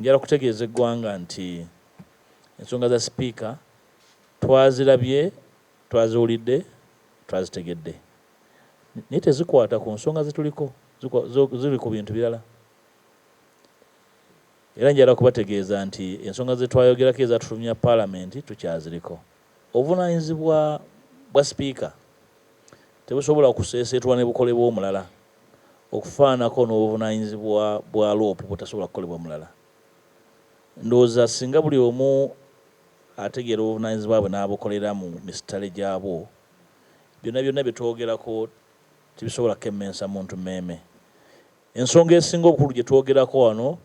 Njagala kutegeeza eggwanga nti ensonga za sipiika twazirabye, twaziwulidde, twazitegedde, naye tezikwata ku nsonga zetuliko, ziri ku bintu birala. Era njagala kubategeeza nti ensonga zetwayogerako ezatufulumya Paalamenti tukyaziriko. Obuvunaanyizibwa bwa sipiika tebusobola kuseeseetulwa ne bukolebwa omulala okufaanako n'obuvunaanyizibwa bwa LOP butasobola kukolebwa mulala. Ndowooza singa buli omu ategeera obuvunaanyizibwa bwe n'abukolera mu misitale gyabwo, byonna byonna bye twogerako tebisobola kukemmensa muntu mmeeme. Ensonga esinga obukulu gye twogerako wano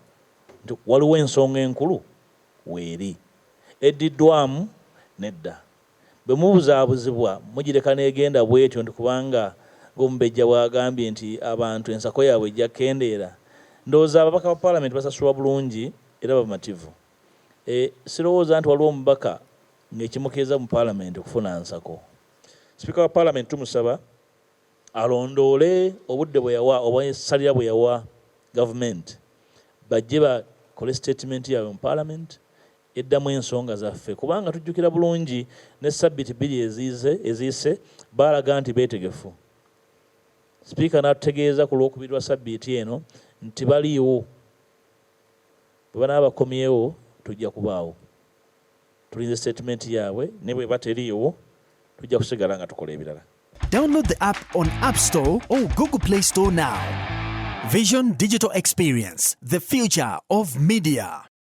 nti waliwo ensonga enkulu weeri. Eddiddwamu? Nedda. Bwe mubuzaabuzibwa mugireka n'egenda bw'etyo nti kubanga ng'Omumbejja bw'agambye nti abantu ensako yaabwe ejja kukendeera. Ndowooza ababaka ba Palamenti basasulwa bulungi era bamativu. E, sirowooza nti waliwo omubaka ng'ekimukeeza mu Palamenti kufuna nsako. Sipiika wa Palamenti tumusaba alondoole obudde bwe yawa oba essalira bwe yawa gavumenti bajje bakole sitatimenti yaabwe mu Palamenti eddamu ensonga zaffe kubanga tujjukira bulungi ne sabbiiti 2 eziize eziyise baalaga nti beetegefu. Sipiika n'atutegeeza ku Lwokubiri lwa sabbiiti eno nti baliiwo bwe banaaba bakomyewo tujja kubaawo. Tulinze sitatimenti yaabwe ne bw'eba teriiwo tujja kusigala nga tukola ebirala. Download the app on App Store or Google Play Store now. Vision Digital Experience, the future of media.